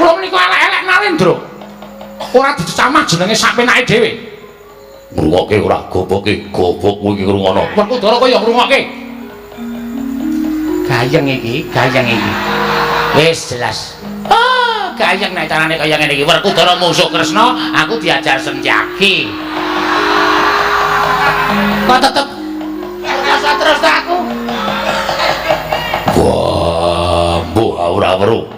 Kula menika elek-elek Narendra. Ora dicecamah jenenge sak penake dhewe. Ngrungokke ora goboke, gobokmu iki ngrungono. Werkudara kaya ngrungokke. Gayeng iki, gayeng iki. Wis jelas. Ah, gayeng nek carane kaya ngene iki. Werkudara mungsuh Kresna, aku diajar Setyaki. Kok tetep rasa terus ta aku? Wah, mbuh ora weruh.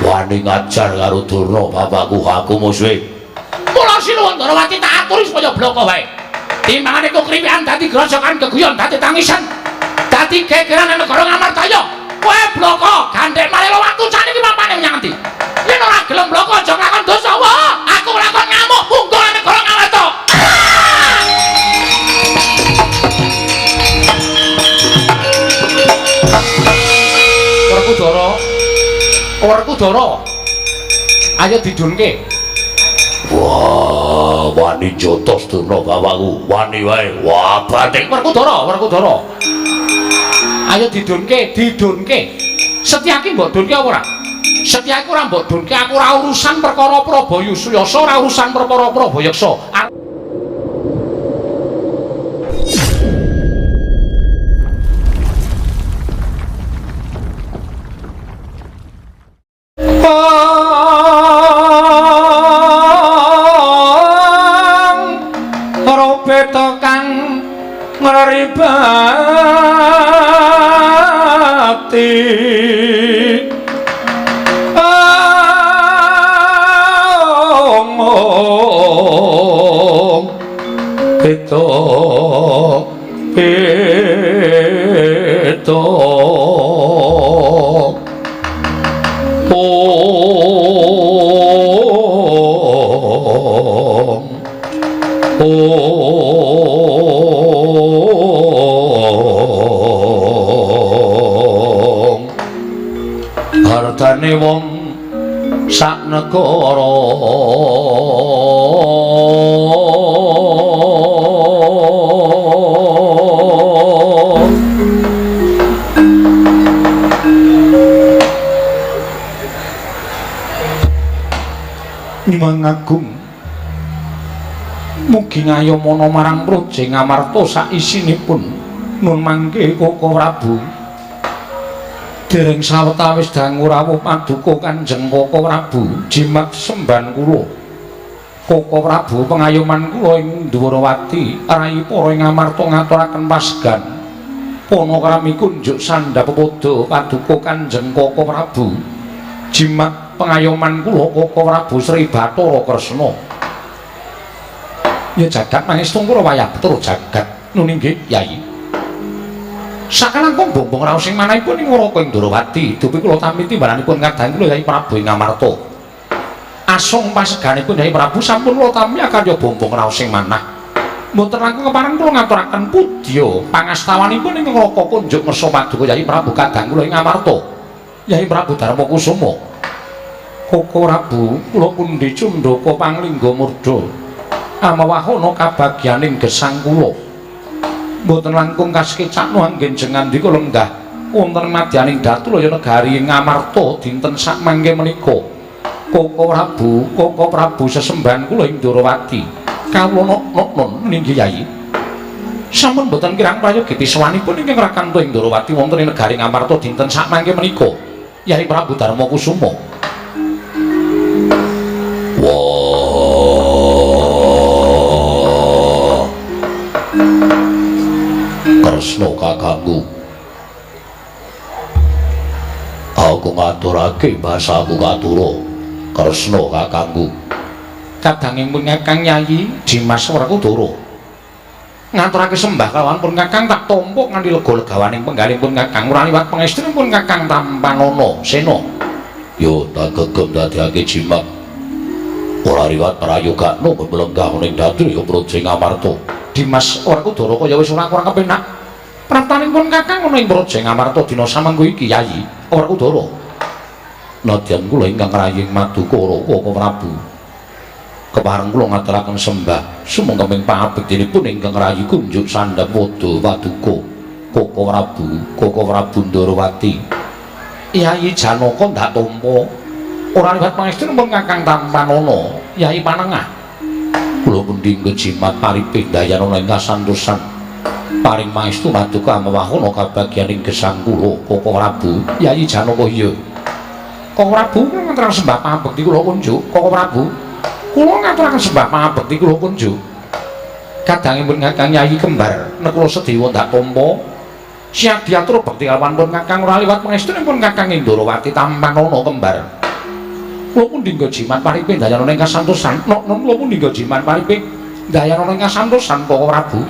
Wani ngajar karo Durna bapakku, aku musuhe. Mula sinuwun Ndrawati tak aturi supaya bloko wae. Timbangane kukriwikan dadi grojokan geguyon dadi tangisan. Dadi gegeran nang negara Ngamartaya. Kowe bloko gandhek marela watu cane iki mapane menyang endi? Yen ora gelem bloko aja nglakon dosa. Wah, aku nglakon ngamuk munggo nang negara Ngamarta. Werkudara. Werkudara. Ayo didunke. Wah, wani jotos Durna bapakku, wani wae. Wah, batik Werkudara, Werkudara. Ayo didunke, didunke. Setyaki mbok dunke apa ora? Setyaki ora mbok dunke, aku ora urusan perkara Prabayusuyasa, ora urusan perkara Prabayaksa. Ngribati omong beda beda om om hartane wong sak negara Nyuwun agung mugi ngayomana marang Praja Ngamarta saisinipun nun mangke Koko Prabu. Dereng sawetawis dangu rawuh paduka Kanjeng Koko Prabu jimat semban kula. Koko Prabu pengayoman kula ing Dwarawati rai para ing Ngamarta ngaturaken pasgan. Panakrami kunjuk sandha pepoda paduka Kanjeng Koko Prabu jimat pengayoman kula Koko Prabu Sri Bathara Kresna. Ya jagat mangestu kula wayah Bathara jagat nun inggih Yai. Sakalangkung bombong raos ing manahipun ing Raka ing Ndrawati dupi kula tampi timbalanipun kadang kula Yai Prabu ing Ngamarta. Asung paseganipun Yai Prabu sampun kula tampi akarya bombong raos ing manah. Mboten langkung kepareng kula ngaturaken pudya pangastawanipun ing Raka kunjuk ngersa paduka Yai Prabu kadang kula ing Ngamarta. Yai Prabu Darma Kusuma. Koko Prabu kula pundi cundaka panglingga murda. Amawahana kabagyaning gesang kula. Mboten langkung kasekecakno anggen jengandika lenggah wonten madyaning Datulaya negari Ngamarta dinten sakmangke menika. Koko Prabu, Koko Prabu sesembahan kula ing Ndrawati. Kawula nok-nok nggih Yai. Sampun mboten kirang prayogi piswanipun ingkang rakanto ing Ndrawati wonten ing negari Ngamarta dinten sakmangke menika. Yai Prabu Darma Kusuma. Wah. Kresna kakangku. Aku ngaturake basaku katura. Kresna kakangku. Kadanging pun Kakang Yayi Dimas Werkudara. Ngaturake sembah kalawan pun Kakang tak tampa nganti lega legawaning penggalih pun Kakang ora liwat pangestri pun Kakang tampanana sena. Yo tak gegem dadekake jimat. Ora liwat prayogakno melenggah ning dadi ya Praja Ngamarta. Dimas Werkudara kaya wis ora kurang kepenak. Praptaning pun Kakang ana ing Praja Ngamarta dina samengko iki Yayi Werkudara. Nadyan kula ingkang raying maduka Raka Prabu. Kepareng kula ngaturaken sembah sumangga pangabektinipun ingkang rayi kunjuk sandhap wada paduka Koko Prabu, Koko Prabu Ndrawati. Yayi Janaka ndak tampa. Ora liwat pangestu pun Kakang Tampanana, Yai Panengah. Kula pundi kejimat paripih dayanana ing kasantosan. Paring pangestu paduka mewahana kabagyaning gesang kula, Koko Prabu, Yai Janaka. Iya. Koko Prabu kula ngaturaken sembah pangabekti kula kunjuk. Koko Prabu, kula ngaturaken sembah pangabekti kula kunjuk. Kadangipun Kakang Yai kembar Nekula Sedewa ndak tampa. Siap diatur bekti kalawan pun Kakang ora liwat pangestunipun Kakang Indrawati Tampanana kembar. Kula pundi jimat paripih dayanana ing kasantosan. Nok kula pundi jimat paripih dayanana ing kasantosan Koko Prabu.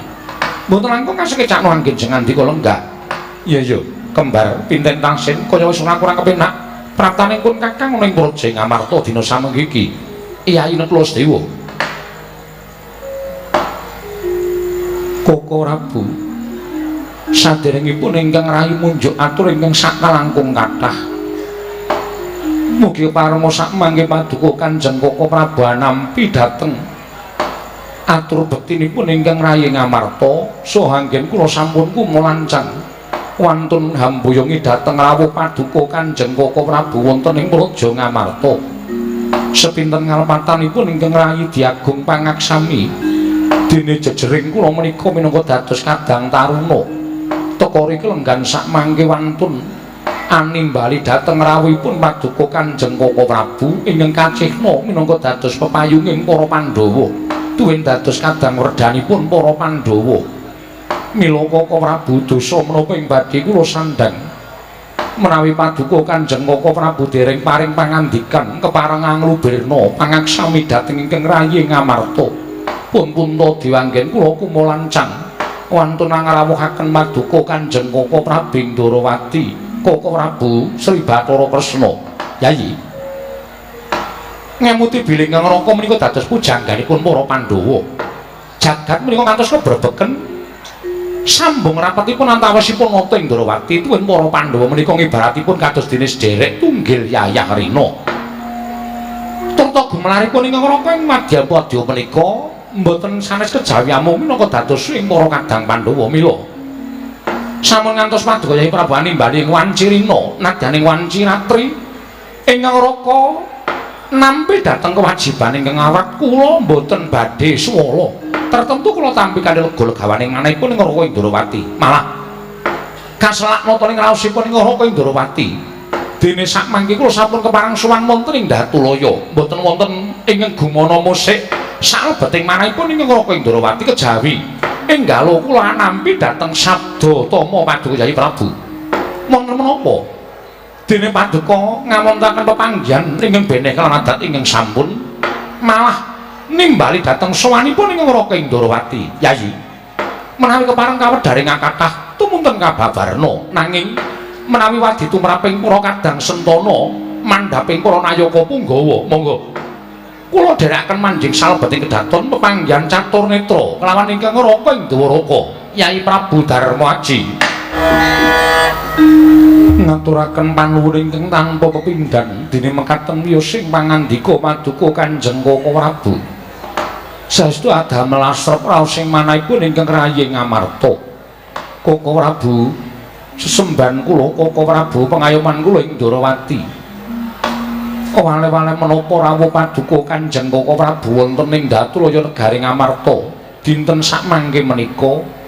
Mboten langkung kasekecakno anggen jengandika lenggah. Iya iya, kembar pinten tangsin kaya wis ora kurang kepenak. Praptaning pun Kakang ana ing Praja Ngamarta dina samengki iki. Yai Nekula Sedewa. Koko Prabu, saderengipun ingkang rayi munjuk atur ingkang sakalangkung kathah. Mugi parama sakmangke paduka Kanjeng Koko Prabu nampi dhateng atur bektinipun ingkang rayi Ngamarta saha anggen kula sampun kumulancang wantun hambuyungi dhateng rawuh paduka Kanjeng Koko Prabu wonten ing Praja Ngamarta. Sepinten ngalepatanipun ingkang rayi diagung pangaksami dene jejering kula menika minangka dados kadang taruna teka riki lenggan sakmangke wantun animbali dhateng rawuhipun paduka Kanjeng Koko Prabu ingkang kacihna minangka dados pepayunging para Pandhawa tuwin dados kadang werdanipun para Pandhawa. Mila Koko Prabu dosa menapa ing badhe kula sandhang menawi paduka Kanjeng Koko Prabu dereng paring pangandikan kepareng anglubirna pangaksami dhateng ingkang rayi Ngamarta. Pun punta diwanggen kula kumulancang wantun angrawuhaken paduka Kanjeng Koko Prabu Indrawati Koko Prabu Sri Bathara Kresna. Yayi, ngemuti bilih ingkang Raka menika dados pujangganipun para Pandhawa. Jagat menika ngantos kebrebeken sambung rapetipun antawisipun nata Indrawati tuwin para Pandhawa menika ngibaratipun kados dene sederek tunggil yayah rina. Turta gumelaripun ingkang Raka ing madyapadya menika mboten sanes kejawi amung minangka dados ing para kadang Pandhawa. Mila sampun ngantos paduka Yai Prabu nimbali ing wanci rina nadyaning wanci ratri ingkang Raka nampi dhateng kewajiban ingkang awrat kula mboten badhe suwala. Tertentu kula tampi kanthi lega legawaning manahipun ing Raka Indrawati. Malah kaselak nata ing raosipun ing Raka Indrawati. Dene sakmangke kula sampun kepareng sowan wonten ing Datulaya, mboten wonten ingkang gumana musik salebeting manahipun ing Raka Indrawati kejawi enggalo kula nampi dhateng sabda tama paduka Yai Prabu. Wonten menapa? Dene paduka ngawontenaken pepanggihan ingkang beneh kalawan adat ingkang sampun malah nimbali dhateng sowanipun ingkang Raka Indrawati. Yayi, menawi kepareng kawedharing kathah tumunten kababarna, nanging menawi wadi tumraping para kadang sentana mandhaping para nayaka punggawa, monggo kula dherekaken manjing salebeting kedaton pepanggihan catur netra kelawan ingkang Raka Indrawaka Yai Prabu Darma Aji. Ngaturaken panuwun ingkang tanpa pepindhan dene mekaten wiyos ing pangandika paduka Kanjeng Koko Prabu. Saestu adamel asrep raos ing manahipun ingkang rayi Ngamarta. Koko Prabu, sesembahan kula Koko Prabu pengayoman kula ing Ndrawati. Wale-wale menapa rawuh paduka Kanjeng Koko Prabu wonten ing Datulaya negari Ngamarta dinten sakmangke menika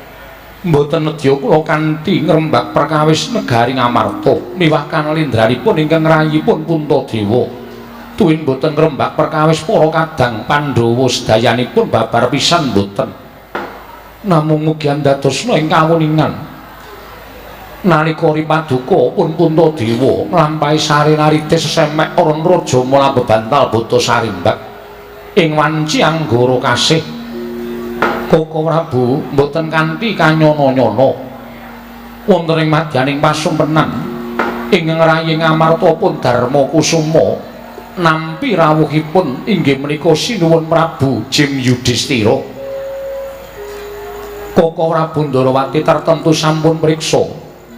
mboten nedya kula kanthi ngrembak perkawis negari Ngamarta miwah kanalindranipun ingkang rayipun Puntadewa. Tuwin mboten ngrembak perkawis para kadang Pandhawa sedayanipun babar pisan mboten. Namung mugi andadosna ing kawuningan nalika ripaduka pun Puntadewa nglampahi sarinarite sesemek aran raja mula bebantal bata sarimbak ing wanci anggara kasih. Koko Prabu mboten kanthi kanyana-nyana wonten ing madyaning pasumpenan ingkang rayi Ngamarta pun Darma Kusuma nampi rawuhipun inggih menika Sinuwun Prabu Jim Yudhistira. Koko Prabu Ndrawati tertentu sampun priksa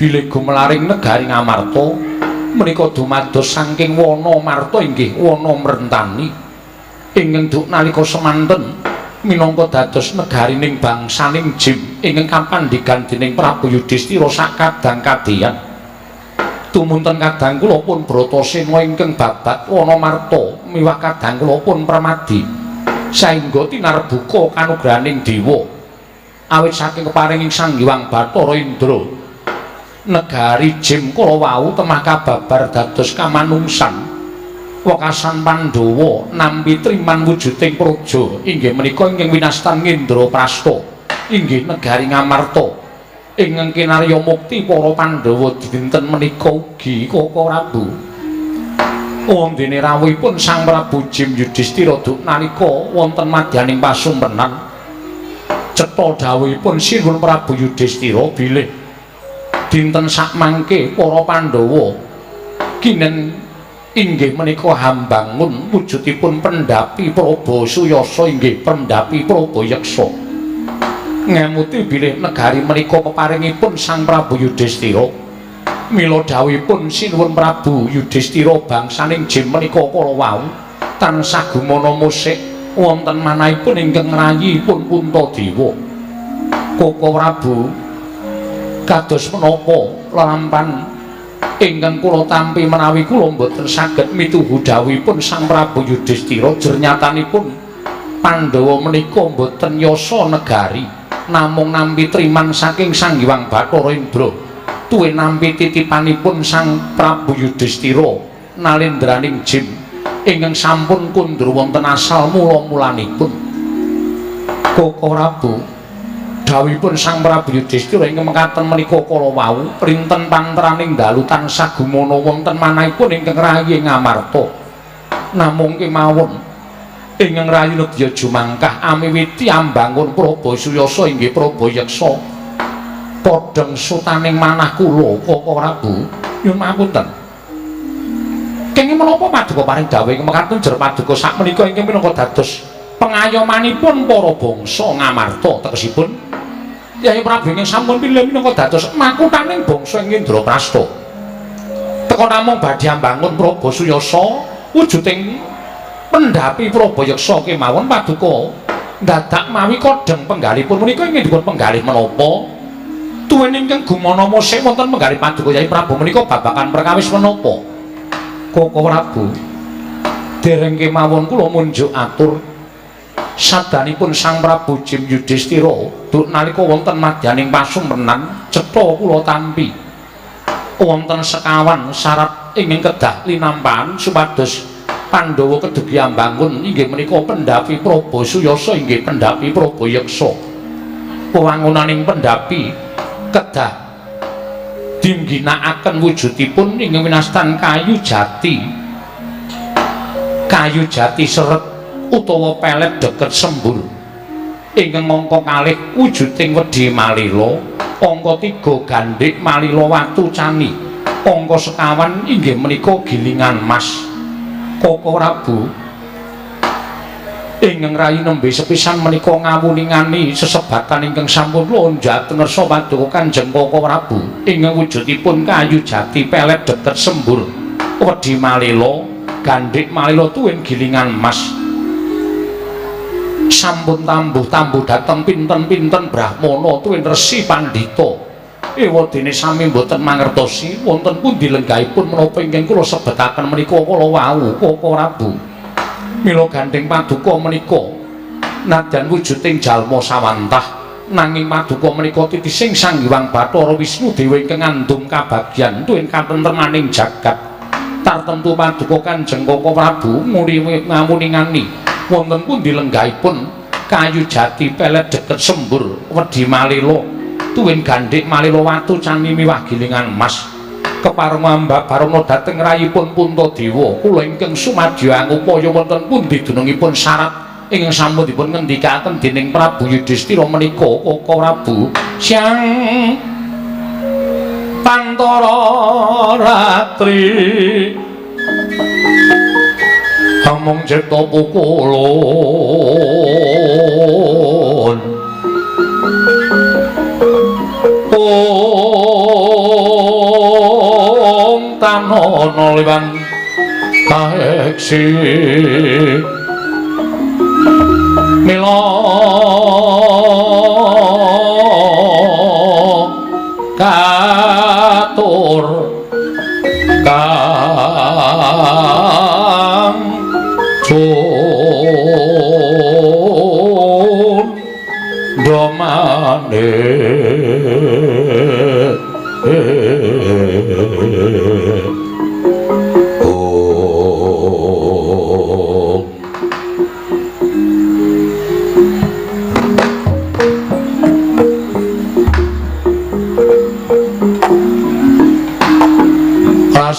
bilih gumelaring negari Ngamarta menika dumados saking wana marta inggih wana mrentani ingkang duk nalika semanten minangka dados negarining bangsaning Jim ingkang kapandigan dening Prabu Yudhistira sakadang kadeyan. Tumunten kadang kula pun Bratasena ingkang babat Wanamarta miwah kadang kula pun Permadi saengga tinarbuka kanugrahaning dewa awit saking keparinging Sang Hyang Bathara Indra negari Jim kala wau temah kababar dados kamanungsan wekasan Pandhawa nampi triman wujuding praja inggih menika ingkang winastan Ngendraprasta inggih negari Ngamarta ingkang kinarya mukti para Pandhawa dinten menika ugi Koko Prabu. Wondene rawuhipun Sang Prabu Jim Yudhistira duk nalika wonten madyaning pasumpenan cetha dawuhipun Sinuwun Prabu Yudhistira bilih dinten sakmangke para Pandhawa kinen inggih menika hambangun wujudipun pendhapi Praba Suyasa inggih pendhapi Praba Yeksa. Ngemuti bilih negari menika peparingipun Sang Prabu Yudhistira. Mila dawuhipun Sinuwun Prabu Yudhistira bangsaning Jim menika kala wau tansah gumana musik wonten manahipun ingkang ngrayipun Puntadewa. Koko Prabu, kados menapa lelampan ingkang kula tampi menawi kula mboten saged mituhu dawuhipun Sang Prabu Yudhistira jernyatanipun Pandhawa menika mboten yasa negari namung nampi triman saking Sang Hyang Bathara Indra tuwin nampi titipanipun Sang Prabu Yudhistira nalendraning Jim ingkang sampun kundur wonten asal mula-mulanipun. Koko Prabu, dawuhipun Sang Prabu Yudhistira ingkang mekaten menika kala wau rinten panteraning dalu tansah gumana wonten manahipun ingkang rayi Ngamarta namung kemawon ingkang rayi nedya jumangkah amiwiti ambangun Praba Suyasa inggih Praba Yeksa podheng sutaning manah kula. Koko Prabu, nyuwun pangapunten, kenging menapa paduka paring dawuh ingkang mekaten jer paduka sakmenika ingkang minangka dados pengayomanipun para bangsa Ngamarta tegesipun Yai Prabu ingkang sampun pilih minangka dados makuthaning bangsa ing Indraprasta teka namung badhe ambangun Praba Suyasa wujuding pendhapi Praba Yeksa kemawon paduka dadak mawi kodheng penggalipun menika ingkang dipun penggalih menapa tuwin ingkang gumana musik wonten penggalih paduka Yai Prabu menika babagan perkawis menapa. Koko Prabu, dereng kemawon kula munjuk atur sabdanipun Sang Prabu Jim Yudhistira duk nalika wonten madyaning pasumpenan cetha kula tampi wonten sekawan syarat ingkang kedah linampahan supados Pandhawa kedugi ambangun inggih menika pendhapi Praba Suyasa inggih pendhapi Praba Yeksa. Wewangunaning pendhapi kedah dingginakaken wujudipun ingkang winastan kayu jati. Kayu jati seret utawa pelet deket sembur. Ingkang angka kalih wujuding wedhi malila, angka 3 gandhik malila watu cani, angka sekawan inggih menika gilingan mas. Koko Prabu, ingkang rayi nembe sepisan menika ngawuningani sesebatan ingkang sampun lonjat ngersa paduka Kanjeng Koko Prabu ingkang wujudipun kayu jati pelet deket sembur, wedhi malila, gandhik malila tuwin gilingan mas. Sampun tambuh-tambuh dhateng pinten-pinten brahmana tuwin resi pandhita. Ewadene sami mboten mangertosi wonten pundi lenggahipun menapa ingkang kula sebetaken menika kala wau Koko Prabu. Mila gandheng paduka menika nadyan wujuding jalma sawantah nanging paduka menika titising Sang Hyang Bathara Wisnu Dewa ingkang ngandum kabagyan tuwin katentremaning jagat. Tartemtu paduka Kanjeng Koko Prabu ngawuningani wonten pundi lenggahipun kayu jati pelet deket sembur, wedhi malila tuwin gandhik malila watu cani miwah gilingan mas. Kepareng ambabarana dhateng rayipun Puntadewa kula ingkang sumadyo angupaya wonten pundi dunungipun syarat ingkang sampun dipun ngendikaken dening Prabu Yudhistira menika Koko Prabu. Siang pantara ratri amung cipta pukulun ong tanono liwan kaeksi mila katur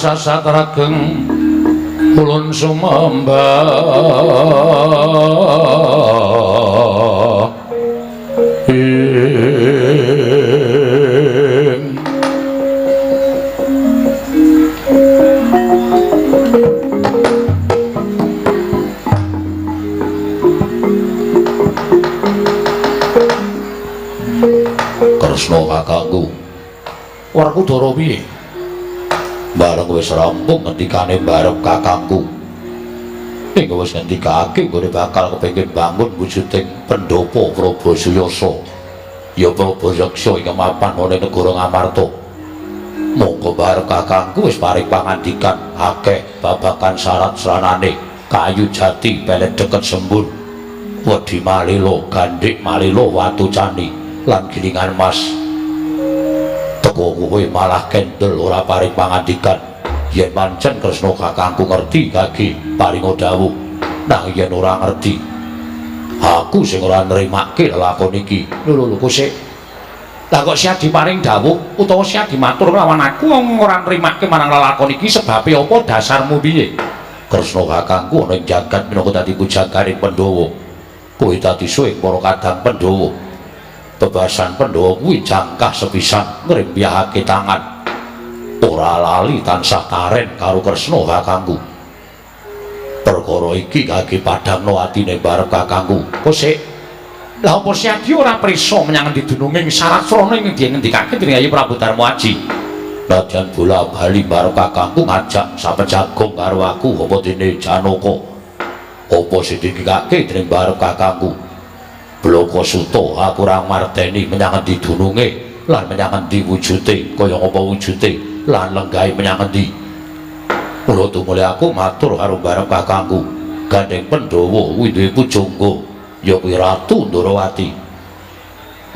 Sasat rageng ulun sumembah ing Kresna kakangku Werkudara piye? Bareng wis rampung ngendikane bareng kakangku. Ing wis ngendikake nggone bakal kepengin bangun wujuding pendopo Prabu Suyasa. Ya Prabu Yaksa ing mapan ana negara Ngamarta. Monggo bareng kakangku wis paring pangandikan akeh babagan syarat sranane kayu jati pelet deket sembur. Wedi malilo gandhik malilo watu cani lan gilingan mas. Teko kowe malah kendel ora paring pangandikan. Yen pancen Kresna kakangku ngerti kage paringa dawuh, nang yen ora ngerti aku sing ora nrimake lelakon iki. Lho lho kosek. Lah kok Syadi paring dawuh utawa Syadi matur lawan aku wong ora nrimake marang lelakon iki sebabe apa dasarmu piye? Kresna kakangku ana ing jagat minangka dadi pujangganing Pandhawa. Kowe dadi suwing para kadang Pandhawa. Bebasan Pandhawa kuwi jangkah sepisan ngrembyahake tangan. Ora lali tansah taren karo Kresna kakangku. Perkara iki kage padangno atine barep kakangku. Kosek. Lah apa Syadi ora prisa menyang endi dununging syarat srana ing endi ngendikake dening Yayi Prabu Darma Aji. Nadyan bola bali barep kakangku ngajak sapejagung karo aku apa dene Janaka. Apa sing dindikake dening barep kakangku? Bloko Suta aku ora mardeni menyang endi dununge lan menyang endi wujute kaya apa wujute lan lenggahe menyang endi. Mula tumule aku matur karo bareng kakangku, gandeng Pandhawa kuwi duwe pujangga ya kuwi Ratu Ndorowati.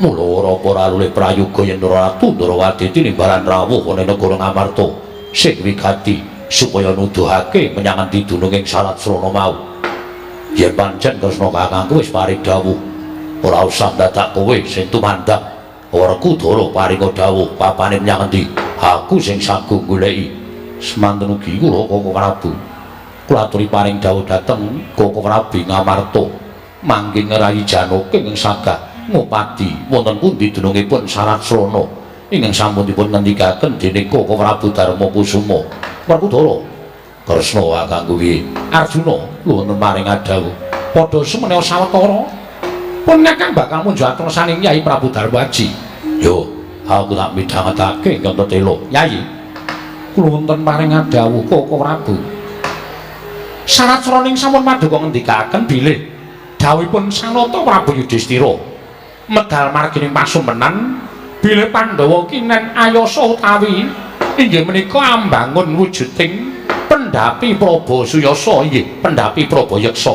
Mula ora apa ora lulih prayoga yen Ratu Ndorowati tinimbalan rawuh ana negara Ngamarta sing wigati supaya nuduhake menyang endi dununging syarat srana mau. Yen pancen Kresna kakangku wis paring dawuh, ora usah dadak kowe sing tumandang. Werkudara paringa dawuh papane menyang endi, aku sing sagung goleki. Semanten ugi kula Koko Prabu. Kula aturi paring dawuh dhateng Koko Prabu Ngamarta mangke ngrayi Janaka ingkang sagah ngupadi wonten pundi dunungipun syarat srana ingkang sampun dipun ngendikaken dening Koko Prabu Darma Kusuma. Werkudara Kresna kakangku piye? Arjuna nuwun paring dawuh. Padha semene sawetara pun kakang bakal munjuk atrasaning Yayi Prabu Darma Aji. Yo, aku tak midhangetake ingkang tetela. Yayi, kula wonten paring dawuh Koko Prabu. Syarat sraning sampun paduka ngendikaken bilih dawuhipun Sanata Prabu Yudhistira medal margining pasumenan bilih Pandhawa kinen ayasa utawi inggih menika ambangun wujuding pendhapi Prabu Suyasa inggih pendhapi Prabu Yaksa.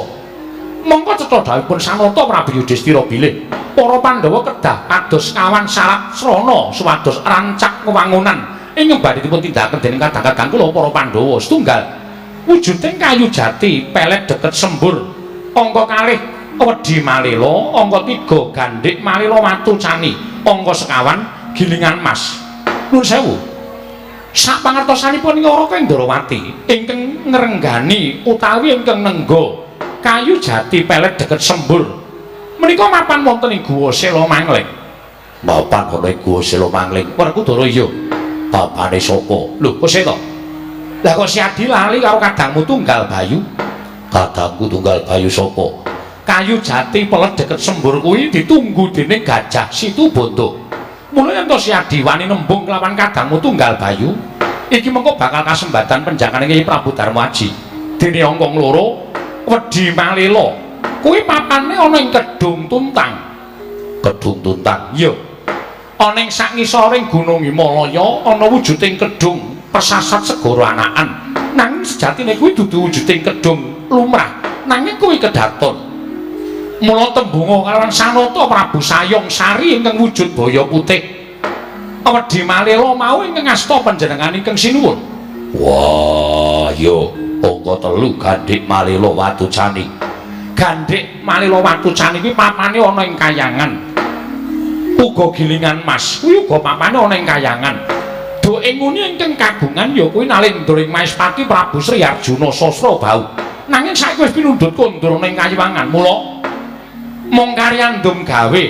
Mongko cetha dawuhipun Sanata Prabu Yudhistira bilih para Pandhawa kedah pados kawan syarat srana supados rancak wewangunan ingkang badhe dipun tindakaken dening kadang-kadang kula para Pandhawa. Setunggal wujuding kayu jati pelet deket sembur, angka kalih wedi malila, angka 3 gandhik malila watu cani, angka sekawan gilingan mas. Nuwun sewu. Sak pangertosanipun Nyaraka Ndrawati ingkang ngrenggani utawi ingkang nengga kayu jati pelet deket sembur menika mapan wonten ing Guwa Sela Mangling. Mapan ana ing Guwa Sela Mangling. Werkudara iya. Papane sapa? Lho, kok seta? Lah kok Syadi lali karo kadangmu tunggal Bayu? Kadangku tunggal Bayu sapa? Kayu jati pelet deket sembur kuwi ditunggu dening Gajah Situbondo. Mula yen to Syadi wani nembung kelawan kadangmu tunggal Bayu, iki mengko bakal kasembatan penjangkane Kyai Prabu Darma Aji. Dene angka loro wedi malila kuwi papane ana ing Kedung Tuntang. Kedung Tuntang iya, ana ing sak ngisoring Gunung Himalaya ana wujuding kedung persasat segara anakan. Nanging sejatine kuwi dudu wujuding kedung lumrah, nanging kuwi kedaton. Mula tembunga kalawan Sanata Prabu Sayong Sari ingkang wujud baya putih. Wedi malila mau ingkang asta panjenengan ingkang sinuwun. Wah, yo angka 3 gandhik malila watu cani. Gandhik malila watu cani kuwi papane ana ing kayangan. Uga gilingan mas kuwi uga papane ana ing kayangan. Duke Ing nguni ingkang kagungan ya kuwi Nalendra ing Maespati Prabu Sri Arjuna Sasrabahu. Nanging saiki wis pinundhut kondur ning Kayiwangan. Mula mung karyandum gawe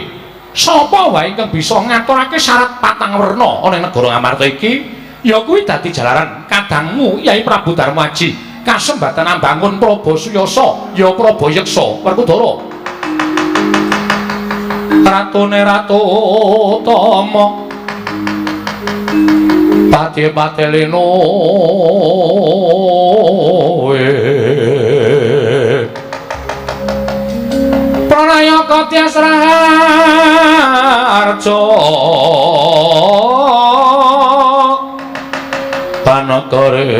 sapa wae ingkang bisa ngaturake syarat patang werna ana ing negara Ngamarta iki ya kuwi dadi jalaran kadangmu Yai Prabu Darmaji kasembatan ambangun Praba Suyasa ya Praba Yeksa Werkudara. Ratune Ratu Tama pati patelino Pranaya Katyas Raharja Panakare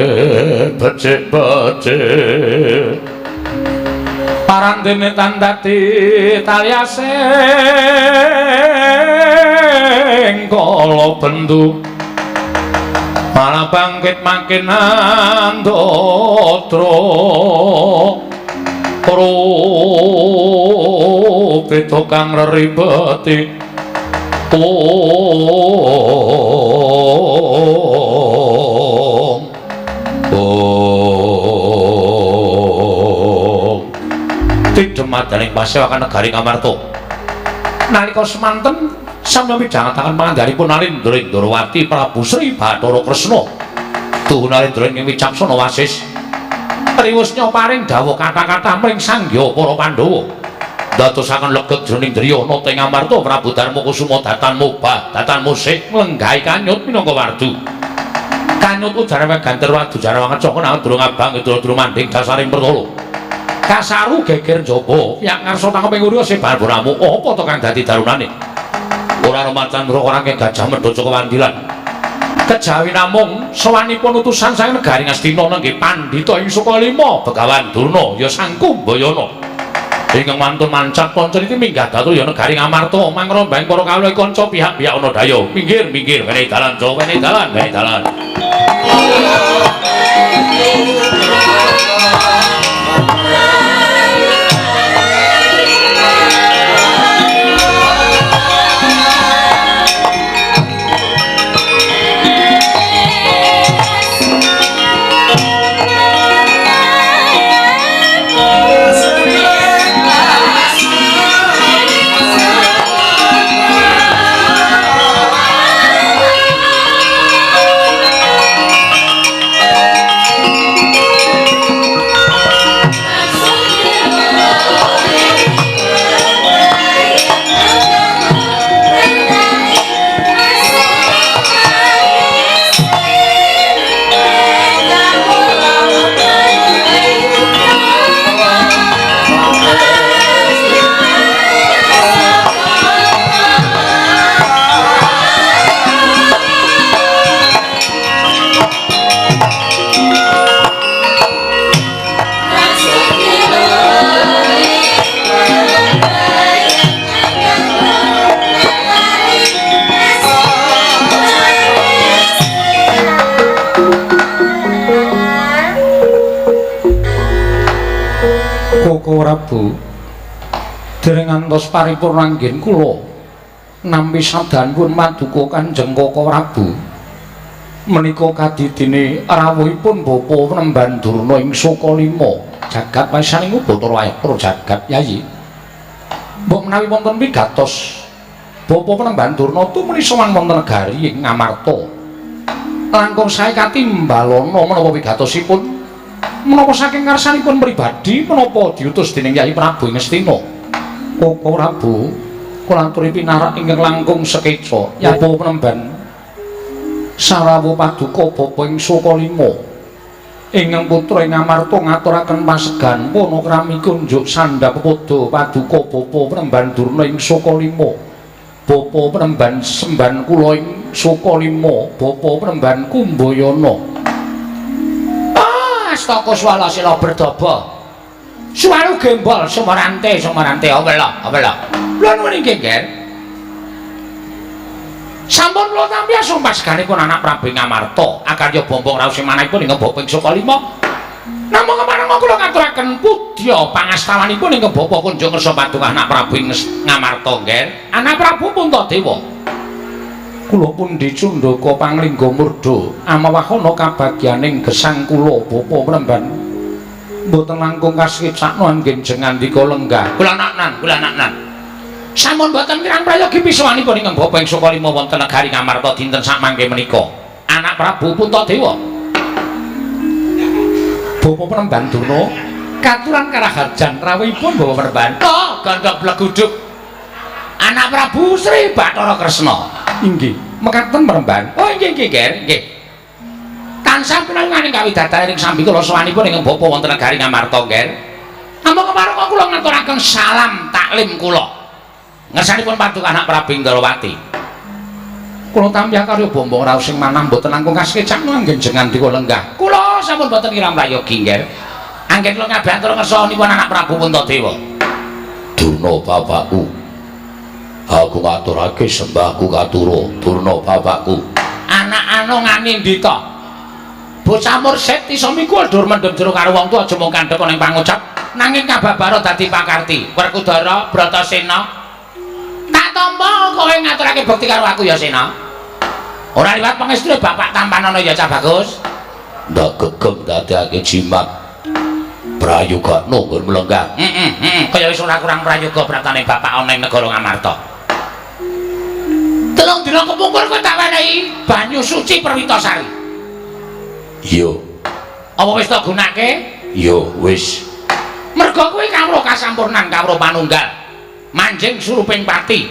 becik-becik parandene tandati taliasing kala bendu malah bangkit makin andatra rupita kang reribeti ong tidemadaning pasewakan negari Ngamarta. Nalika semanten samya midhangetaken pangandhanipun Nalendra ing Ndrawati Prabu Sri Bathara Kresna. Tuhu Nalendra ing wicaksana wasis riwusnya paring dawuh kata-kata mring sangya para Pandhawa. Dadosaken legeg jroning driya nata ing Ngamarta Prabu Darma Kusuma datan mobah datan musik nglenggahi kanyut minangka wardu. Kanyut ujar ganter wadu jarawangan caka nang durung abang durung manding dasaring pertala. Kasaru geger njaba yak ngarsa tangkep ing urya sebar boramu apa to kang dadi darunane. Ora ana macan ora gajah medha caka wandilan. Kejawi namung sowanipun utusan saking negari Ngastina nenggih pandhita ing Sukalima Begawan Durna ya Sang Kumbayana. Ingkang wantun mancap panca niti minggah dhateng ya negari Ngamarta mangrombang para kawula kanca pihak-pihak ana daya. Minggir-minggir wenehi dalan Jawa wenehi dalan wenehi dalan. Koko Prabu dereng ngantos paripurna anggen kula nampi sabdanipun maduka Kanjeng Koko Prabu menika kadidine rawuhipun Bapa Penemban Durna ing Sukalima jagat wasaning Bathara Wayakra jagat Yayi. Mbok menawi wonten pigatos Bapa Penemban Durna tumeni sowan wonten negari ing Ngamarta langkung sae katimbalana menapa pigatosipun menapa saking karsanipun pribadi menapa diutus dening Yai Prabu Ngastina. Koko Prabu kula aturi pinarak ingkang langkung sekeca. Bapa Penemban sarawuh paduka bapa ing Sukalima ingkang putra ing Ngamarta ngaturaken pasegan panakrami kunjuk sandhap pepoda paduka bapa Penemban Durna ing Sukalima. Bapa Penemban semban kula ing Sukalima, Bapa Penemban Kumbayana. Astaka swala sila berdaba. Suwaru gembol sumarante sumarante awela awela. Lha nuwun inggih Nger. Sampun kula tampi asung paseganipun anak Prabu Ngamarta akarya bombong raos manahipun ing Bapa ing Sukalima. Namung kepareng kula ngaturaken pudya pangastawanipun ing Bapa Kunjung Ngersa Paduka anak Prabu ing Ngamarta Nger. Anak Prabu Puntadewa. Kula pundi cundaka panglingga murda amawahana kabagyaning gesang kula Bapa Mremban. Mboten langkung kasekcakna anggen jengandika lenggah. Kula naknan, kula naknan. Sampun boten kirang prayogi pisuwanipun ingkang Bapa ing Sukalima wonten negari Ngamarta dinten sakmangke menika. Anak Prabu Puntadewa. Bapa Mremban Durna katuran karaharjan rawuhipun Bapa Mremban. Oh, gondok bleguduk. Anak Prabu Sri Bathara Kresna. Inggih, mekaten Mremban. Oh inggih inggih, Ger, nggih. Tansah pinanganing kawidadaring sambikala sowanipun ingkang Bapa wonten negari Ngamarta, Ger. Namung kepareng kula ngaturaken salam taklim kula. Ngersanipun paduka anak Prabu Indrawati. Kula tampi karya bombong raos sing manah mboten langkung kasekcakna anggen jengandika lenggah. Kula sampun boten kirang prayogi, Ger. Anggen kula ngabantur ngersanipun anak Prabu Puntadewa. Durna bapakku. Aku ngaturake sembahku katura Durna bapakku. Anak anu nganindita. Bocah mursid iso mikul dur mendem jero karo wong tuwa aja mung kandhek ning pangucap nanging kababara dadi pakarti. Werkudara Bratasena. Tak tampa kowe ngaturake bekti karo aku ya Sena. Ora liwat pangestune bapak tampanana ya Cah Bagus. Ndak gegem dadekake jimat. Prayogakno nggon mlenggah. Heeh, kaya wis ora kurang prayoga pratane bapak ana ing negara Ngamarta. Telung dina kepungkur kowe tak wenehi banyu suci Perwitasari. Iya. Apa wis tak gunake? Iya, wis. Merga kuwi kawruh kasampurnan kawruh panunggal. Manjing suruping pati.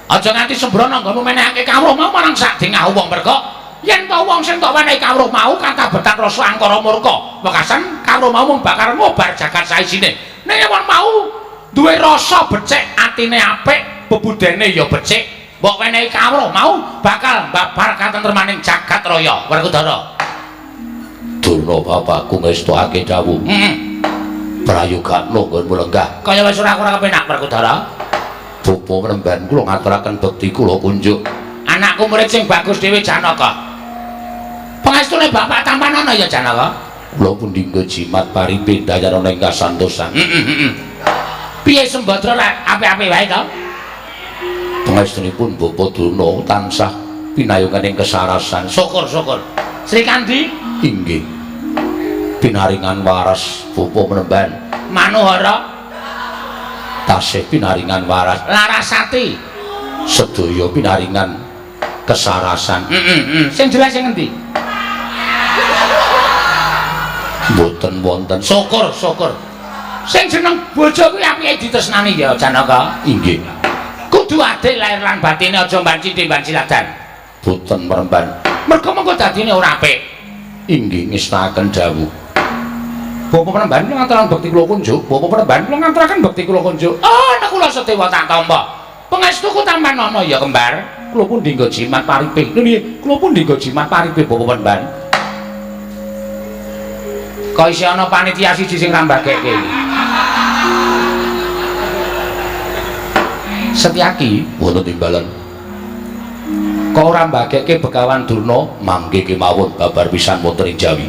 Aja nganti sembrono nggonmu menehake kawruh mau marang sak dengah wong merga yen to wong sing tok wenehi kawruh mau katabetan rasa angkara murka. Wekasan kawruh mau mung bakal ngobar jagat saisine. Ning wong mau duwe rasa becik, atine apik, bebudene ya becik. Mbok wenehi kawruh mau bakal babar katentremaning jagat raya. Werkudara. Durna bapakku ngestokake dawuh. Heeh. Prayogakno nggon mlenggah. Kaya wis ora kurang kepenak Werkudara. Bapa Mremban kula ngaturaken bekti kula kunjuk. Anakku murid sing bagus dhewe Janaka. Pangestune bapak tampanana ya Janaka. Kula pundi nggo jimat paripe dayana ing kasantosan. Heeh. Piye Sembadra lek apik-apik wae to? Pangestunipun Bapa Durna tansah pinayungan ing kesarasan. Syukur-syukur. Sri Kandi inggih. Pinaringan waras Bapa Mremban. Manohara tasih pinaringan waras. Larasati sedaya pinaringan kesarasan. Sing jelas sing endi? Mboten wonten. Syukur, syukur. Sing jeneng bojo kuwi apike ditresnani ya Janaka. Inggih. Kudu adil lahir lan batine aja mbanci timban siladan. Boten Mremban. Mergo mengko dadine ora apik. Inggih ngestakaken dawuh. Bapak Mremban kula ngaturaken bekti kula kunjuk. Bapak Mremban kula ngaturaken bekti kula kunjuk. Oh, nek kula sedewa tak tampa. Pangestuku tampanana ya kembar. Kula pundi nggo jimat paripe. Lho kula pundi nggo jimat paripe Bapak Mremban. Kok isih ana panitia siji sing ra mbagekke iki. Setyaki wonten timbalan. Kok ora mbagekke Begawan Durna mangke kemawon babar pisan wonten ing Jawi.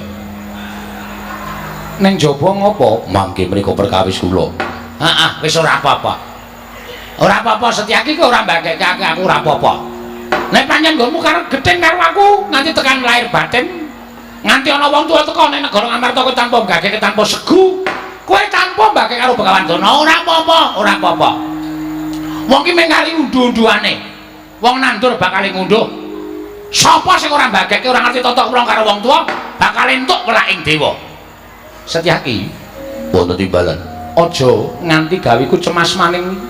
Ning jaba ngopo? Mangke menika perkawis kula. Heeh, wis ora apa-apa. Ora apa-apa Setyaki kok ora mbagekke aku ora apa-apa. Nek pancen nggonmu karo gething karo aku nganti tekan lahir batin, nganti ana wong tuwa teko ning negara Ngamarta kowe tanpa mbageke tanpa segu, kowe tanpa mbageke karo Begawan Durna ora apa-apa, ora apa-apa. Wong ki mung kali unduh-unduhane. Wong nandur bakal ngunduh. Sapa sing ora mbageke ora ngerti tata krama karo wong tuwa bakal entuk welaking dewa. Setyaki wonten timbalan. Aja nganti gaweku cemas maning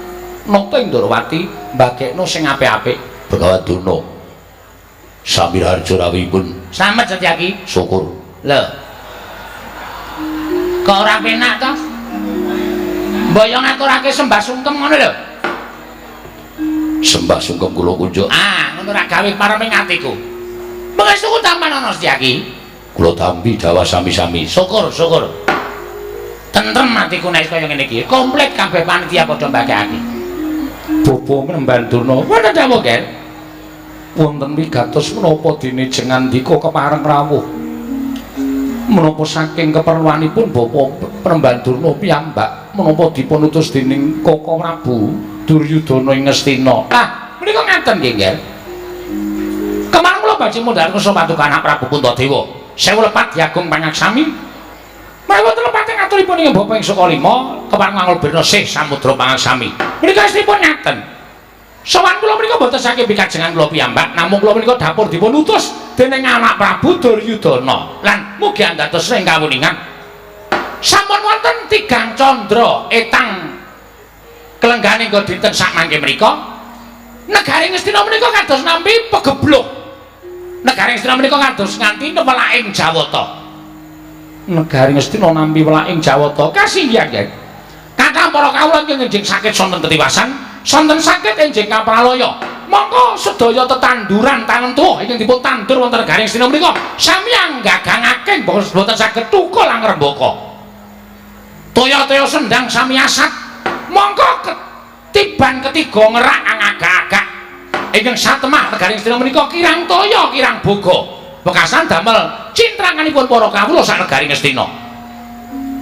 nata Indrawati mbagekno sing apik-apik. Begawan Durna sami raharja rawuhipun. Slamet Setyaki. Syukur. Lho. Kok ora penak to? Mbok yo ngaturake sembah sungkem ngono lho. Sembah sungkem kula kunjuk. Ah, ngono ra gawe pareming atiku. Pangestuku tampanana Setyaki. Kula tampi dawah sami-sami. Syukur, syukur. Tentrem atiku nek kaya ngene iki. Komplit kabeh panitia padha mbagekake. Bapa Mremban Durna, wonten dawuh, Ger. Wonten wigatos menapa dene jengandika kepareng rawuh. Menapa saking keperluanipun Bapa Mremban Durna piyambak menapa dipun utus dening Koko Prabu Duryudana ing Ngastina. Ah, menika ngaten nggih, Ger. badhe mundhar kersa paduka anak Prabu Puntadewa. Sewu lepat Agung Pangaksami. Menawi wonten lepate ngaturipun ing Bapak ing Sukalima kepareng mangul birna sih samudra pangaksami. Menika istinipun ngaten. Sowan kula menika mboten saking pikajengan kula piyambak, namung kula menika dapur dipun utus dening anak Prabu Duryudana lan mugi andados ing kawuningan. Sampun wonten tigang candra etang kelenggane nggo dinten sakmangke menika. Negari Ngastina menika kados nampi pegebluk. Negari Ngastina menika kados nganti welaking Jawata. Negari Ngastina nampi welaking Jawata. Kasinggihan, Kyai. Kathah para kawula ingkang enjing sakit sonten ketiwasan, sonten sakit enjing kapralaya. Mongko sedaya tetanduran tanem tuwa ingkang dipun tandur wonten negari Ngastina menika sami anggagangake boten saged tukul angrembaka. Toya-toya sendang sami asat. Mongko ketiban ketiga ngerak angagak-agak. Ingkang satemah negari Ngastina menika kirang toya kirang boga. Wekasan damel cintranganipun para kawula sak negari Ngastina.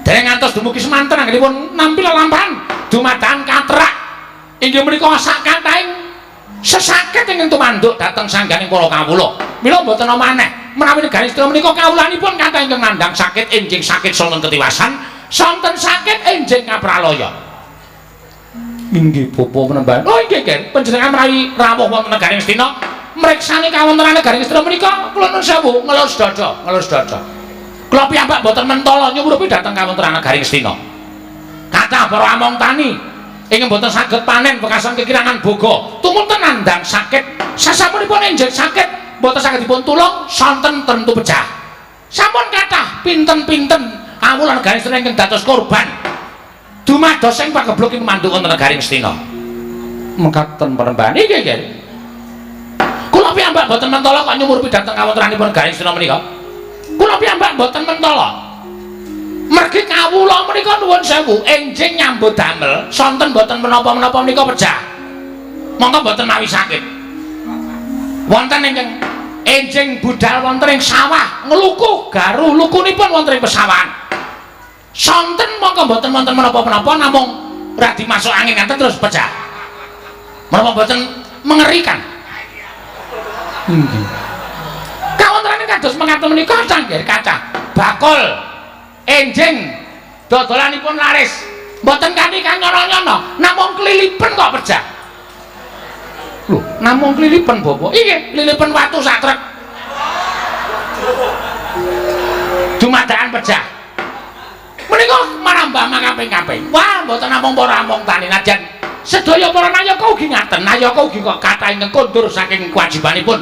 Dereng ngantos dumugi semanten anggenipun nampi lelampahan dumadakan katrak. Inggih menika sak kathahing sesakit ingkang tumanduk dhateng sangganing para kawula. Mila mboten maneh menawi negari Ngastina menika kawulanipun kathah ingkang nandhang sakit enjing sakit sonten ketiwasan, sonten sakit enjing kapralaya. Inggih bapa penembahan. Oh inggih nggih, panjenengan menawi rawuh wonten negari Ngastina mriksani kawontenan negari Ngastina menika kula nuwun sewu ngelus dada, ngelus dada. Kula piyambak mboten mentala nyumurupi dhateng kawontenan negari Ngastina. Kathah para among tani ingkang mboten saged panen wekasan kekirangan boga, tumunten nandhang sakit, sasampunipun enjing sakit mboten saged dipun tulung sonten tentu pecah. Sampun kathah pinten-pinten kawula negari Ngastina ingkang dados korban dumados ing pagebluk ing manduk wonten negari Ngastina. Mekaten penembahan. Inggih nggih. Kula piyambak mboten mentala kok nyumurupi dhateng kawontenanipun negari Ngastina menika. Kula piyambak mboten mentala. Mergi kawula menika nuwun sewu enjing nyambut damel sonten mboten menapa-menapa menika pejah. Monggo mboten mawi sakit. Wonten ingkang enjing budal wonten ing sawah ngluku garu lukunipun wonten ing pesawahan. Sonten mongko mboten wonten menapa-menapa namung radi masuk angin ngaten terus pecah. Menapa mboten mengerikan? Inggih. Kawontenane kados mengaten menika canggih kathah. Bakul enjing dodolanipun laris. Mboten kanthi kanyono-nyono, namung klilipen kok pecah. Lho, namung klilipen bapak? Inggih, klilipen watu sak trek. Dumadakan pecah. Menika marambah makaping-kaping. Wah, mboten namung para among tani najan sedaya para nayaka ugi ngaten. Nayaka ugi kok kathah ingkang kondur saking kewajibanipun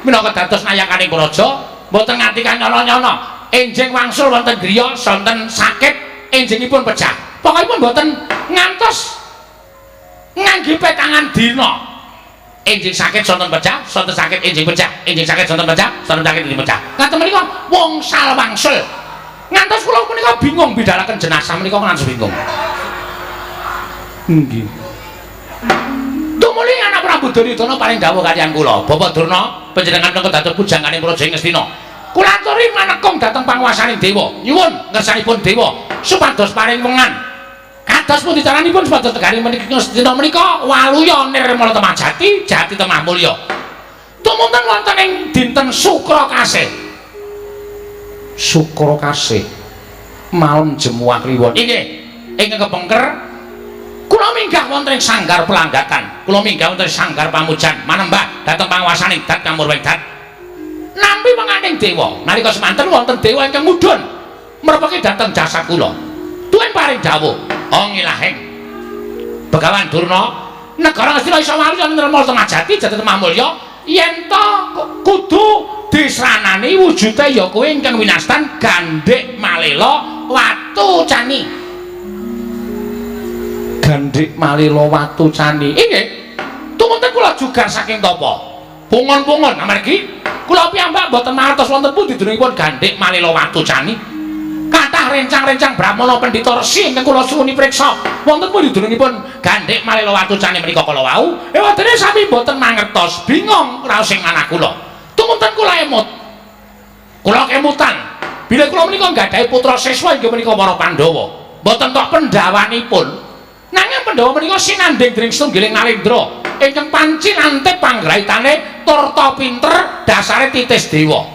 minangka dados nayakaning praja, mboten nganti kanyono-nyono. Enjing wangsul wonten griya sonten sakit enjingipun pecah. Pokokipun mboten ngantos ngangge petangan dina. Enjing sakit sonten pecah, sonten sakit enjing pecah, enjing sakit sonten pecah, sonten sakit enjing pecah. Ngaten menika wongsal wangsul. Ngantos kula menika bingung bidalaken jenazah menika ngantos bingung. Nggih. Tumuli anak Prabu Duryudana paring dawuh kaliyan kula, Bapak Durna, panjenengan menika dados pujanganing Praja Ngastina. Kula aturi manekung dhateng panguwasaning dewa. Nyuwun ngersanipun dewa supados paring wengan. Kados pundi caranipun supados negari menika Ngastina menika waluya nirmala temah jati, jati temah mulya. Tumunten wonten ing dinten Sukra Kasih. Sukra Kasih malem Jemuah Kliwon. Inggih, ingkang kepengker kula minggah wonten ing sanggar pelanggatan. Kula minggah wonten ing sanggar pamujan manembah dhateng panguwasaning Dat Kamurwing Dat. Nampi menganing dewa. Nalika semanten wonten dewa ingkang mudhun merpeki dhateng jasad kula. Tuwin paring dawuh, "Oh ngilahing Begawan Durna, negara Ngastina iso waluya nirmala temah jati, jati temah mulya yen to kudu disranani wujude ya kuwi ingkang winastan Gandhik Malela Watu Cani." Gandhik Malela Watu Cani. Inggih. Tumunten kula jugar saking tapa. Pungun-pungun amargi kula piyambak mboten mangertos wonten pundi dunungipun Gandhik Malela Watu Cani. Kathah rencang-rencang brahmana pendhita resi ingkang kula suwuni priksa wonten pundi dunungipun Gandhik Malela Watu Cani menika kala wau. Ewadene sami mboten mangertos, bingung raos ing manah kula. Tumunten kula emut. Kula kemutan. Bilih kula menika nggadahi putra siswa inggih menika para Pandhawa. Mboten tok pendhawanipun, nanging Pandhawa menika sinandhing dening setunggiling Nalendra ingkang panci lantip panggraitane turta pinter dasare titis dewa.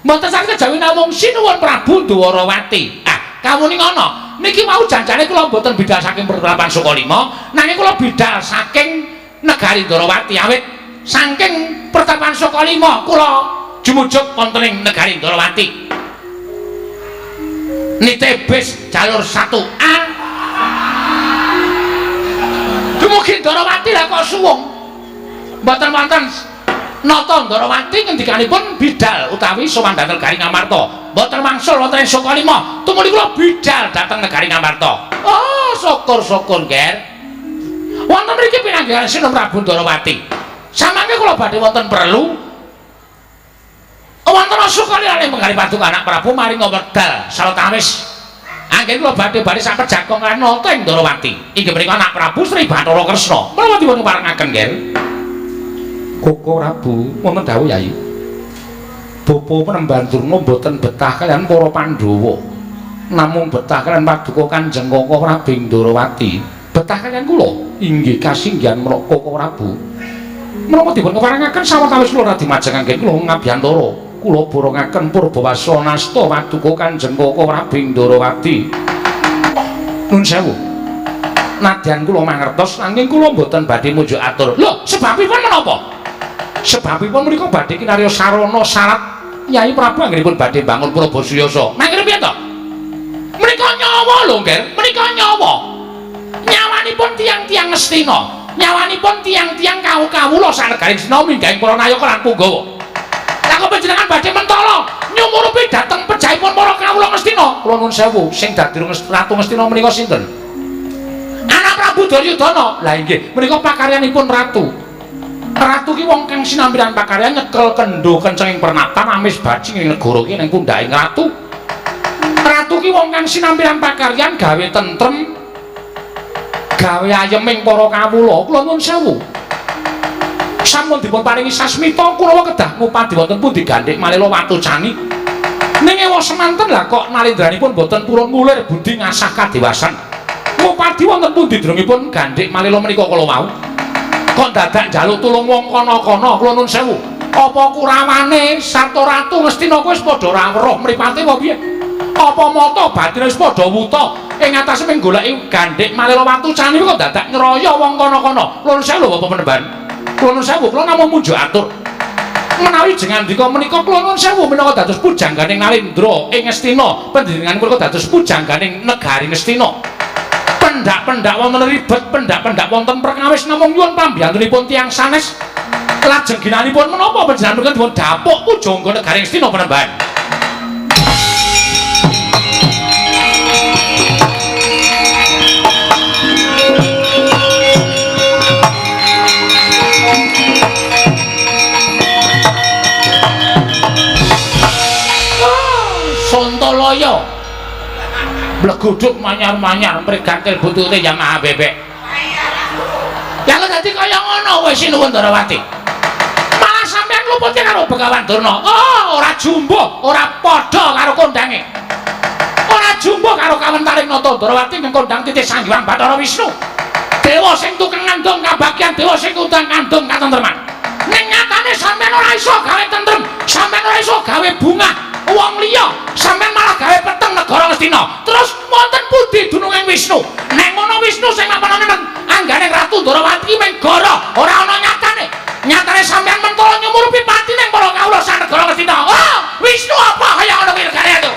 Mboten saged kejawi namung sinuwun Prabu Dwarawati. Ah, kawuning ana niki wau janjane kula mboten bidal saking Pertapan Sukalima, nanging kula bidal saking negari Dwarawati awit saking Pertapan Sukalima kula jumujuk wonten ing negari Dwarawati. Nite bis jalur 1A. Dumugi Dwarawati lah kok suwung. Mboten wonten nata Dwarawati ngendikanipun bidal utawi sowan dhateng negari Ngamarta. Mboten wangsul wonten ing Sukalima. Tumuli kula bidal dhateng negari Ngamarta. Oh, syukur-syukur, Ger. Wonten mriki pinanggihan Sinun Prabu Dwarawati. Samangke kula badhe wonten perlu. Wonten Sukalima menggali paduka anak Prabu maring wekdal sawetawis. Anggen kula badhe-badhe sak pejagong lan nata ing Dwarawati. Inggih menika anak Prabu Sri Bathara Kresna. Menapa dipun parengaken, Ger? Koko Prabu, wonten dawuh Yai. Bapa Penemban Durna mboten betah kaliyan para Pandhawa. Namung betah kaliyan paduka Kanjeng Koko Prabu ing Dwarawati. Betah kaliyan kula inggih kasinggihan menapa Koko Prabu. Menapa dipun keparengaken sawetawis kula radi majeng anggen kula ngabiyantara. Kula borongaken purbawasa nasta paduka Kanjeng Koko Prabu ing Dwarawati. Nun sewu. Nadyan kula mangertos nanging kula mboten badhe munjuk atur. Lho, sebabipun menapa? Sebabipun menika badhe kinarya sarana syarat Nyai Prabu anggenipun badhe bangun Prabasuyasa. Mangkene piye to? Menika nyawa lho, Nger. Menika nyawa. Nyawanipun tiyang-tiyang Ngastina, nyawanipun tiyang-tiyang kawula sanegari Ngastina minggahing para nayaka lan punggawa. Lah kok panjenengan badhe mentala nyumurupi dhateng pejahipun para kawula Ngastina? Kula nuwun sewu, sing dadi Ratu Ngastina menika sinten? Anak Prabu Duryudana. Lah inggih, menika pakaryanipun ratu. Ratu ki wong kang sinampiran pakaryan nyekel kendho kencenging pernatan amis bajing ing negara ki ning pundhaking ratu. Ratu ki wong kang sinampiran pakaryan gawe tentrem, gawe ayeming para kawula. Kula nuwun sewu. Sampun dipun paringi sasmita Kurawa kedah ngupadi wonten pundi Gandhik Malela Watu Cani. Ning ewa semanten lah kok nalendranipun boten purun ngulir budi ngasah kadewasan. Ngupadi wonten pundi drengipun Gandhik Malela menika kala wau? Kok dadak njaluk tulung wong kono-kono? Kula nuwun sewu. Apa kurawane sarta ratu Ngastina kuwi wis padha ora weruh mripate apa piye? Apa mata batine wis padha wuta ing atase mung goleki Gandhik Malela Watu Cani kok dadak ngroyo wong kono-kono? Kula nuwun sewu lho Bapak Penemban. Kula nuwun sewu, kula namung munjuk atur. Menawi jengandika menika kula nuwun sewu minangka dados pujangganing Nalendra ing Ngastina, panjenengan kula dados pujangganing negari Ngastina. Pendak-pendak wonten ribet, pendak-pendak wonten perkawis namung nyuwun pambiyantunipun tiyang sanes. Lajeng ginanipun menapa panjenengan dipun dapuk pujangga negari Ngastina Penemban? Sontoloyo bleguduk manyar-manyar mrigantil butute Yamaha bebek. Ya kok dadi kaya ngono kowe sinuwun Dwarawati. Malah sampean lupute karo Begawan Durna. Oh, ora jumbuh, ora padha karo kondange. Ora jumbuh karo kawentaring nata Dwarawati ing kondang titih Sang Hyang Bathara Wisnu. Dewa sing tukang ngandung kabagyan, dewa sing tukang ngandung katentreman. Ning nyatane sampean ora iso gawe tentrem, sampean ora iso gawe bungah wong liya, sampean malah gawe peteng negara Ngastina. Terus wonten pundi dununging Wisnu? Nek ngono Wisnu sing mapanane anggane Ratu Dwarawati mung goro, ora ana nyatane. Nyatane sampean mentala nyumurupi pati ning para kawula sak negara Ngastina. Oh, Wisnu apa kaya ngono kuwi negare itu?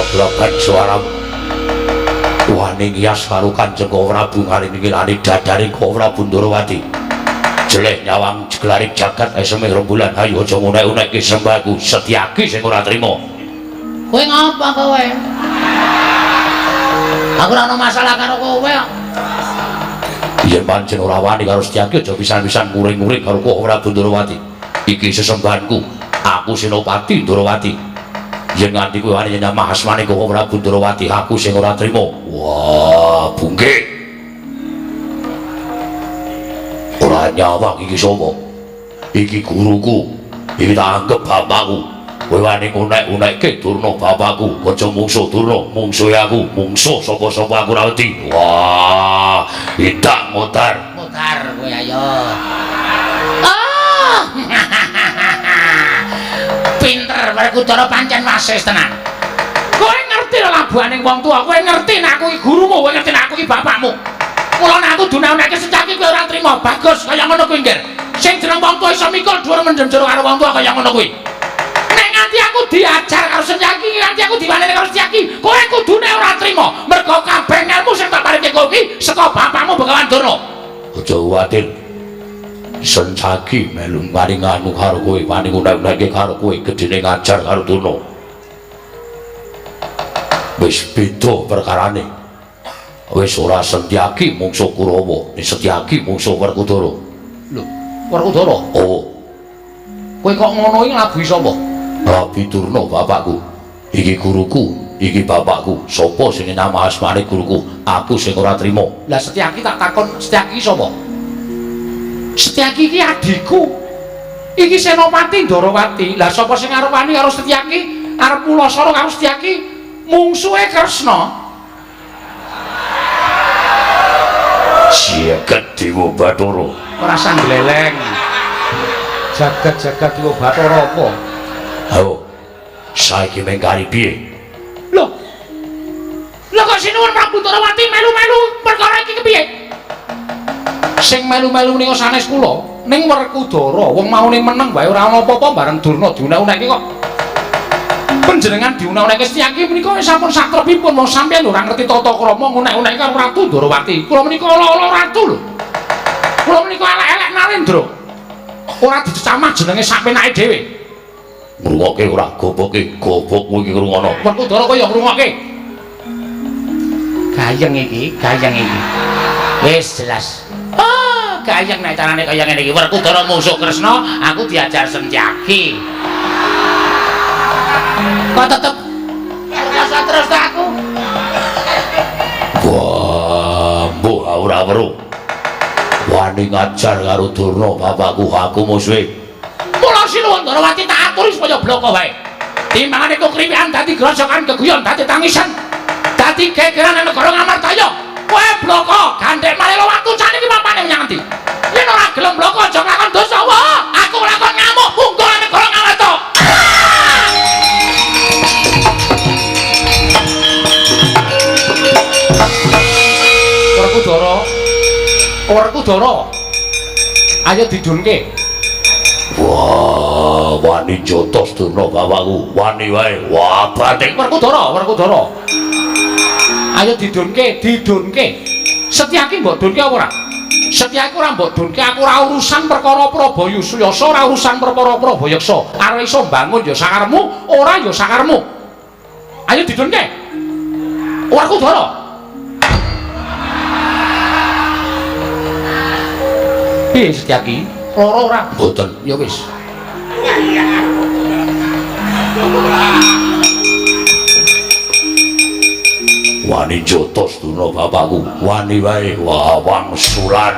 Goblokan suara wani ngias karo Kanjeng Prabu ngaringi dadare Prabu Ndorowati. Jeleh nyawang jeglaring jagat eseme rembulan, ayo aja ngunek-unekke sembahku Setyaki sing ora trima. Kowe ngapa kowe? Aku ora ono masalah karo kowe kok. Yen pancen ora wani karo Setyaki aja pisan-pisan nguring-nguring karo Prabu Ndorowati. Iki sesembahanku, aku Senopati Ndorowati. Yen nganti kowe wani nyamah asmane Koko Prabu Ndorowati, aku sing ora trima. Wah, bungke. Ora nyawang iki sapa? Iki guruku. Iki tak anggap bapakku. Kowe wani ngunek-unekke Durna bapakku. Aja mungsuh Durna, mungsuhe aku, mungsuh sapa-sapa aku ora wedi. Wah, idak mutar. Mutar kowe ayo. Oh. Pinter Werkudara pancen wasis tenan. Kowe ngerti lho labuhane wong tuwa, kowe ngerti nek aku iki gurumu, kowe ngerti nek aku iki bapakmu. Mula nek aku dunake Setyaki kowe ora trima. Bagus kaya ngono kuwi, Nggir. Sing jeneng wong tuwa iso mikul dhuwur mendem jero karo wong tuwa kaya ngono kuwi. Nek nganti aku diajar karo Setyaki, nganti aku diwaneni karo Setyaki, kowe kudune ora trima. Mergo kabeh ngelmu sing tak paringke kowe iki saka bapakmu Begawan Durna. Aja kuwatir. Setyaki melu wani nganu karo kowe, wani ngunek-unekke karo kowe, gedene ngajar karo Durna. Wis beda perkarane. Wis ora Setyaki mungsuh Kurawa, Setyaki mungsuh Werkudara. Lho, Werkudara? Oh. Kowe kok ngono iki nglabuhi sapa? Labi Durna bapakku. Iki guruku, iki bapakku. Sapa sing nama asmane guruku? Aku sing ora trima. Lah Setyaki tak takon, Setyaki sapa? Setyaki iki adhiku. Iki Senopati Ndarawati. Lah sapa sing arep wani karo Setyaki? Arep mulasara karo Setyaki? Mungsuhe Kresna. Jagat Dewa Bathara. Ora sangleleng. Jagat-jagat Dewa Bathara apa? Ayo. Saiki mengkari piye? Lho. Lho kok sinuwun Prabu Ndarawati melu-melu perkara iki kepiye? Sing melu-melu nika sanes kula, ning Werkudara, wong maune meneng wae ora ana apa-apa bareng Durna diunek-unekke kok. Panjenengan diunek-unekke Setyaki menika wis sampun satrepipun, wong sampeyan ora ngerti tata krama ngunek-unekke karo Ratu Ndarawati. Kula menika ala-ala ratu lho. Kula menika elek-elek Narendra. Ora dicecamah jenenge sak penake dhewe. Ngrungokke ora goboke, gobokmu iki ngrungono. Werkudara kaya ngrungokke. Gayeng iki, gayeng iki. Wis jelas. Oh, gayeng nek carane kaya ngene iki. Werkudara mungsuh Kresna, aku diajar Setyaki. Kok tetep rasa terus ta aku? Wah, mbuh ora weruh. Wani ngajar karo Durna bapakku, aku musuhe. Mula sinuwun Ndarawati tak aturi supaya bloko wae. Timbangane kukriwikan dadi grojokan geguyon dadi tangisan. Dadi gegeran nang negara Ngamartaya. Kowe bloko gandhek malih watu cane iki mapane menyang endi? Yen ora gelem bloko aja nglakon dosa. Wah, aku nglakon ngamuk punggul nang negara Ngamarta. Werkudara, Werkudara, ayo didunke. Wah, wani jotos Durna bapakku, wani wae. Wah, bating. Werkudara, Werkudara, ayo didunke, didunke. Setyaki mbok dunke apa ora? Setyaki ora mbok dunke, aku ora urusan perkara Prabayusuyasa, ora urusan perkara Prabayaksa. Arep iso mbangun ya sakarepmu, ora ya sakarepmu. Ayo didunke. Werkudara. Piye Setyaki? Lara ora? Mboten. Ya wis. Wani jotos Durna bapakku, wani wae. Wah, wangsulan.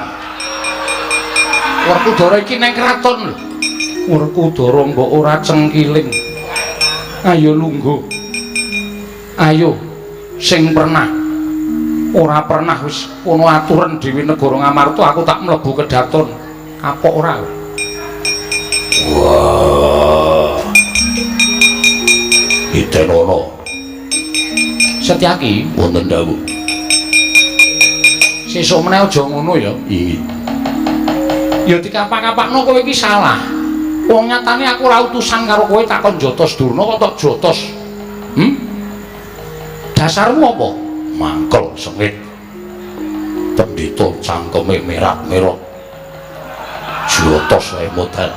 Werkudara iki nang kraton lho. Werkudara mbok ora cengkiling. Ayo lungguh. Ayo sing pernah ora pernah wis kono aturan dhewe negara Ngamarta, aku tak mlebu kedaton. Kapok ora? Wah. Itenono. Setyaki wonten dawuh. Sesuk meneh aja ngono ya. Iya. Ya dikapak-kapakno kowe iki salah. Wong nyatane aku ora utusan karo kowe takon jotos Durna kok tok jotos. Hmm? Dasarmu apa? Mangkel sengit. Pendhita cangkeme merak-merok. Jotos wae modal.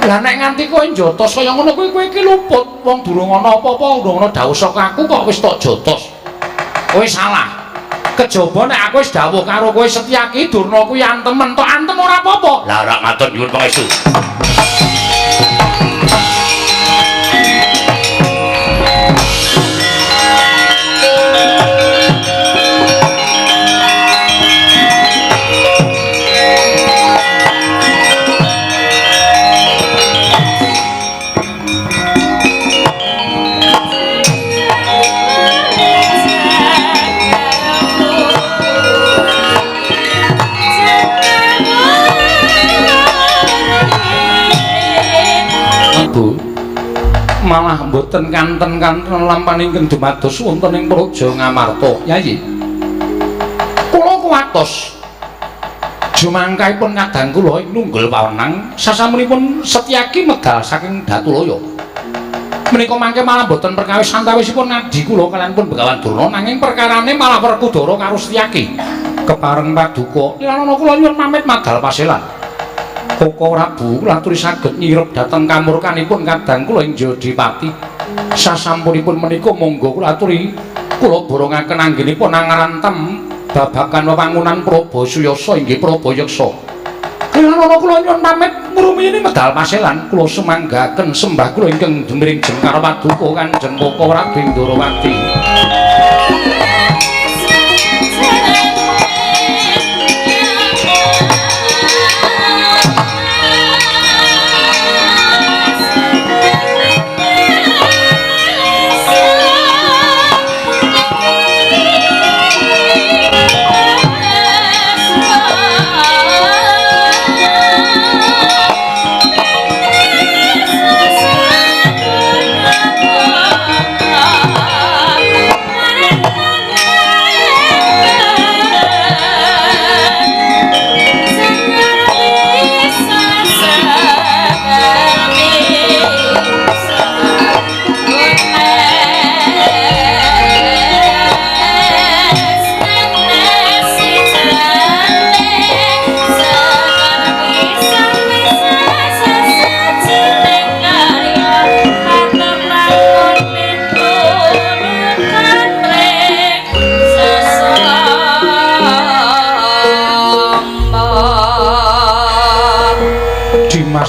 Lah nek nganti kowe njotos kaya ngono kuwi kowe iki luput. Wong durung ana apa-apa, durung ana dawuh saka aku kok wis tok jotos. Kowe salah. Kejaba nek aku wis dawuh karo kowe Setyaki Durna kuwi antemen, tok antem ora apa-apa. Lah ora matur nyuwun pangestu. Malah mboten kanten-kanten lampahan ingkang dumados wonten ing Praja Ngamarta. Yayi, kula kuwatos jumangkahipun kadang kula ing nunggul pawenang sasampunipun Setyaki medal saking Datulaya. Menika mangke malah mboten perkawis antawisipun ngadi kula kaliyan pun Begawan Durna, nanging perkarane malah Werkudara karo Setyaki. Kepareng paduka lilana kula nyuwun pamit madal paselan. Koko Prabu kula aturi saged nyirep dhateng kamurkanipun kadang kula ing Jodipati. Sasampunipun menika monggo kula aturi kula borongaken anggenipun angarantem babagan wewangunan Praba Suyasa inggih Praba Yeksa. Lilana kula nyuwun pamit ngrumiyini medal paselan, kula sumanggaken sembah kula ingkang dumiring jengkar paduka Kanjeng Koko Prabu Ndorowati.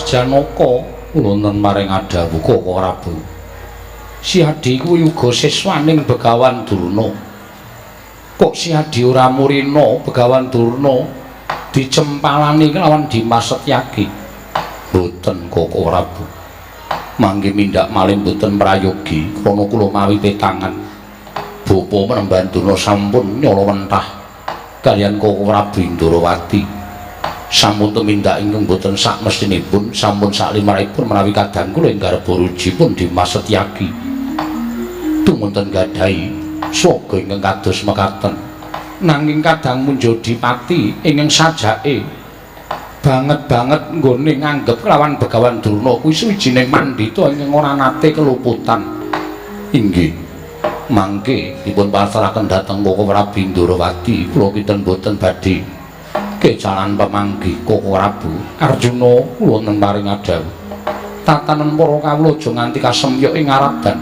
Janaka wonten maring adhawuh Koko Prabu. Si Adi kuwi uga siswaning Begawan Durna. Kok Si Adi ora murina Begawan Durna dicempalani kelawan Dimas Setyaki? Mboten Koko Prabu. Mangke mindak malih mboten prayogi krana kula mawi petangan. Bapa Panembahan Durna sampun nyalawentah kaliyan Koko Prabu Indrawati. Sampun tumindak ingkang boten sakmestinipun, sampun saklimrahipun menawi kadang kula ing garba rujipun Dimas Setyaki tumunten gadhahi swaga ingkang kados mekaten. Nanging kadang Munjodipati ingkang sajake banget-banget nggone nganggep kelawan Begawan Durna kuwi suwijining mandhita ingkang ora nate keluputan. Inggih, mangke dipun pasrahaken dhateng Koko Prabu Indrawati, kula kinten boten badhe kecalan pemanggih Koko Prabu. Arjuna kula paring adhawuh, tatanen para kawula aja nganti kasemyok ing aradan.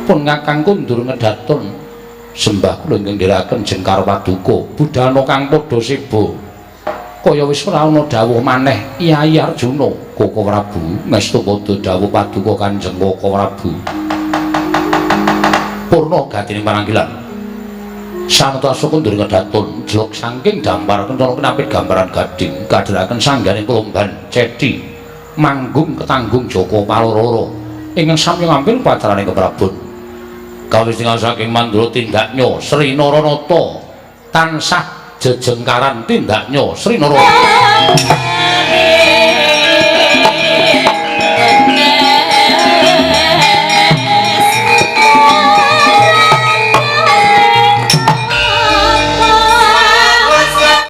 Pun kakang kundur ngedhatun sembah kula ingkang ndherekaken jengkar paduka budhana kang padha seba. Kaya wis ora ana dawuh maneh Kyai Arjuna. Koko Prabu ngestu padha dawuh paduka Kanjeng Koko Prabu. Purna gatining paranggilan Sanata kundur ngedhatun jlok saking dampar kencana kenapit gambaran gading kadheraken sangganing kelomban ceti manggung ketanggung Joko Paloro ingkang sami ngampil pacaraning keprabon. Kawis tinggal saking Mandura tindaknya Sri Naranata tansah jejengkaran tindaknya Sri Naranata.